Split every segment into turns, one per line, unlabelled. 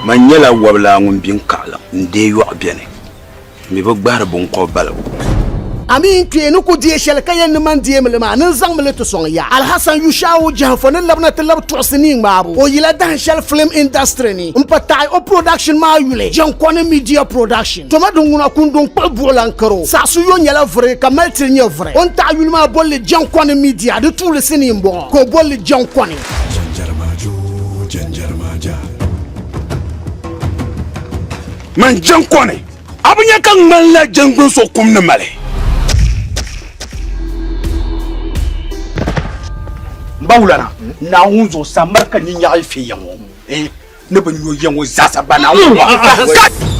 Man nyɛla wɔbilaa ŋun bi n-kaɣiliŋ n-deei yɔɣu beni. M mi bi gbahiri biŋkɔb balibu.
A mi n kpee ni ku deei shɛli ka yɛli ni man deemi li maa ni n zaŋmi li ti sɔŋ ya. Alhassan Yushawu Jahanfo ni labina ti labi tuɣisi nii ŋmaabu o yila dahin shɛli film industry ni m-pa taɣi o production maa yuli Jankɔni Media Production. Toma din ŋuna kunduŋ kpuɣi buɣila n-kari o. Saɣisu yo nyɛla vuri ka mali tili nyɛ vuri. O ni taɣi yuli maa bolli Jankɔni Media di tuuli sinii m-bɔŋɔ ka o bolli Jankɔni.
Man Jankɔni, a bi nya ka n ŋmanila jɛŋgbin so kum ni mali?
M ba wulana, Naawuni zuɣu samari ka nyinyaɣi fe ya ŋɔ, eh, ni bi nyo ya ŋɔ zaasa ba Naawuni zuɣu.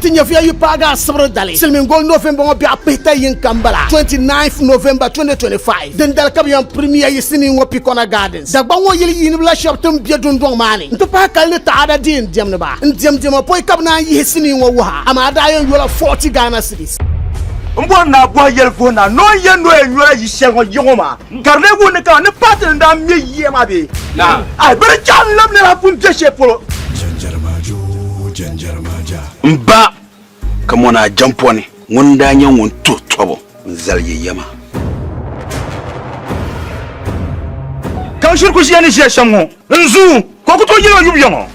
Ti nyɛviya yi paagi asibiri dali, silimiin goli November ŋɔ biɛɣu pihita yinka m-bala, 29th November 2025, dindali ka bɛ yɛn pirimiya yi sinii ŋɔ Pikona Gardens. Dagbaŋ ŋɔ yili yiiniba la shɛba ti ni be dundɔŋ maa ni nti pahi kali ni taɣada deei n-diɛmdi ba n-diɛm diɛma pɔi ka bɛ naan yihi sinii ŋɔ wuhi a, amaa daa yɛn yola 40 Ghana cedis.
M bɔri ni a bɔhi yɛli vuhi naa ni o ni yɛn ni o yɛn nyola yi shɛli ŋɔ yiŋɔ maa ka di lee wuhi ni kaman ni paati ni daa me yiya maa bee? Ai, bɛ di chaŋ n-labi niriba pun be shɛli polo.
M ba Kamɔnaa Jampɔni ŋun n-daa nyɛ ŋun tuhi tɔbu n-zali yi ya maa.
Ka n shiri ku ʒiya ni ʒiya shɛm ŋɔ n zuɣu ka o ku tooi yɛl o yubu ya ŋɔ.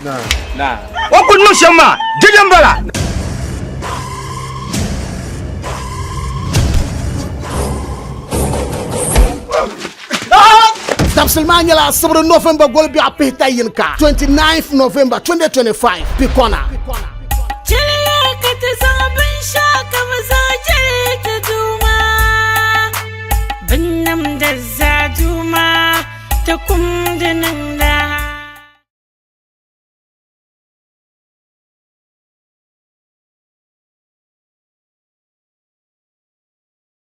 O ku niŋ shɛm maa dɛdɛ m-bala.
Dabisili maa nyɛla Asibiri November goli biɛɣu pihita yinika, 29th November 2025, Pikona.
Chɛliya ka ti zaŋ binshɛɣu ka bɛ zaŋ jɛli ti Duuma. Binnamda zaa Duuma, ti kumdi niŋda.